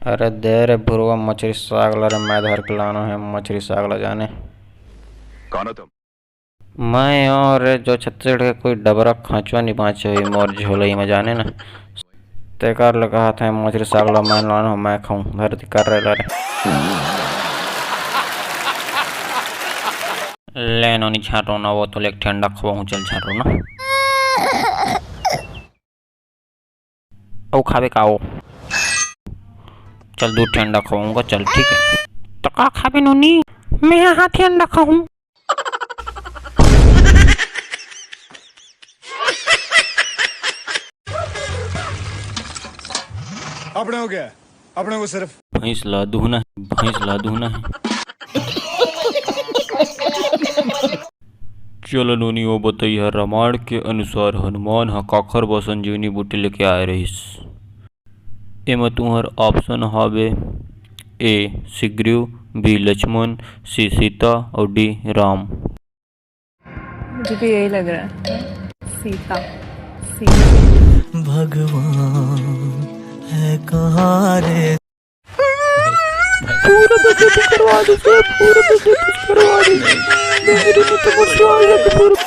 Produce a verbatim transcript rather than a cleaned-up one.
अरे दे रे भुरवा मछरी साग ला रे, मैं धर के लानो हे मछरी साग ला जाने। कौन हो तुम? मैं और रे जो छत्तीसगढ़ के कोई डबरा खांचवा नहीं बांचे हुई मोर झोलई में जाने ना। तेकर ले कहत हे मछरी साग ला मैं लानो, मैं खाऊं, धरती कर रे ला रे। ले नोनी छांटो ना, वो तो ले एक ठंडा खवाऊं, चल छांटो ना। अउ खाबे का ओ? चल, दूध ठंडा खाऊंगा, चल, ठीक है। तो का खाबे नोनी? मैं हाथी अंडा खाऊं। अपने हो गया, अपने को सिर्फ भैंस ला दुहना है, भैंस ला दुहना है। चलो नोनी, वो बतइया, रामायण के अनुसार हनुमान ह काखर बर संजीवनी बूटी लेके आए रहिस? एमा तुंहर option हावे, A Sugriva, B Lakshman, C Sita और D राम। मुझे भी यही लग रहा है, सीता। सीता। भगवान है कहाँ रे? पूरा बजट करवा दे सर, पूरा बजट करवा दे। मेरी तो मुश्किल है, पूरा